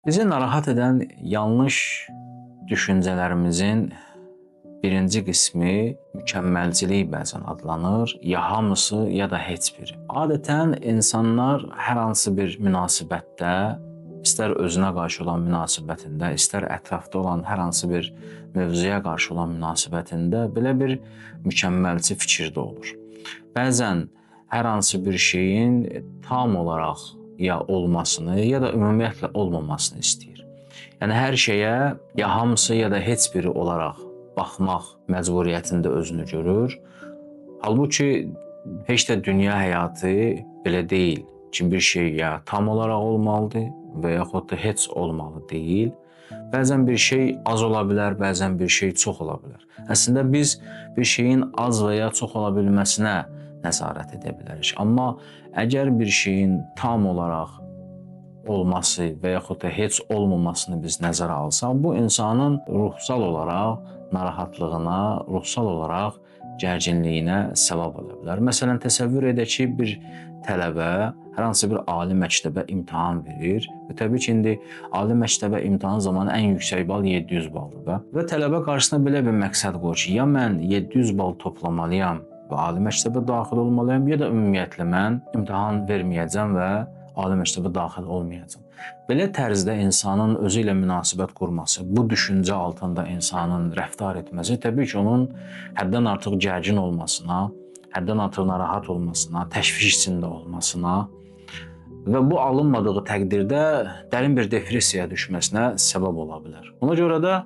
Bizi narahat edən yanlış düşüncələrimizin birinci qismi mükəmməlcilik bəzən adlanır, ya hamısı, ya da heç biri. Adətən insanlar hər hansı bir münasibətdə, istər özünə qarşı olan münasibətində, istər ətrafda olan hər hansı bir mövzuya qarşı olan münasibətində belə bir mükəmməlçi fikirdə olur. Bəzən hər hansı bir şeyin tam olaraq ya olmasını, ya da ümumiyyətlə olmamasını istəyir. Yəni hər şeyə ya hamısı, ya da heç biri olaraq baxmaq məcburiyyətində özünü görür. Halbuki heç də dünya həyatı belə deyil ki, bir şey ya tam olaraq olmalıdır və yaxud da heç olmalı deyil. Bəzən bir şey az ola bilər, bəzən bir şey çox ola bilər. Əslində biz bir şeyin az və ya çox ola bilməsinə nəzarət edə bilərik. Amma əgər bir şeyin tam olaraq olması və yaxud da heç olmamasını biz nəzərə alsaq, bu insanın ruhsal olaraq narahatlığına, ruhsal olaraq gərginliyinə səbəb ola bilər. Məsələn, təsəvvür edək ki, bir tələbə hər hansı bir ali məktəbə imtahan verir və təbii ki, indi ali məktəbə imtahan zamanı ən yüksək bal 700 baldır da. Və tələbə qarşısına belə bir məqsəd qoyur ki, ya mən 700 bal toplamalıyam və ali məktəbə daxil olmalıyam, ya da ümumiyyətlə mən imtahan verməyəcəm və ali məktəbə daxil olmayacağam. Belə tərzdə insanın özü ilə münasibət qurması, bu düşüncə altında insanın rəftar etməsi təbii ki, onun həddən artıq gərgin olmasına, həddən artıq narahat olmasına, təşviş içində olmasına və bu alınmadığı təqdirdə dərin bir depressiyaya düşməsinə səbəb ola bilər. Ona görə də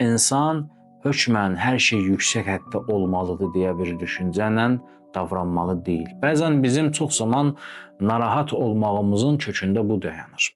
insan hökmən hər şey yüksək həddə olmalıdır deyə bir düşüncə ilə davranmalı deyil. Bəzən bizim çox zaman narahat olmağımızın kökündə bu dayanır.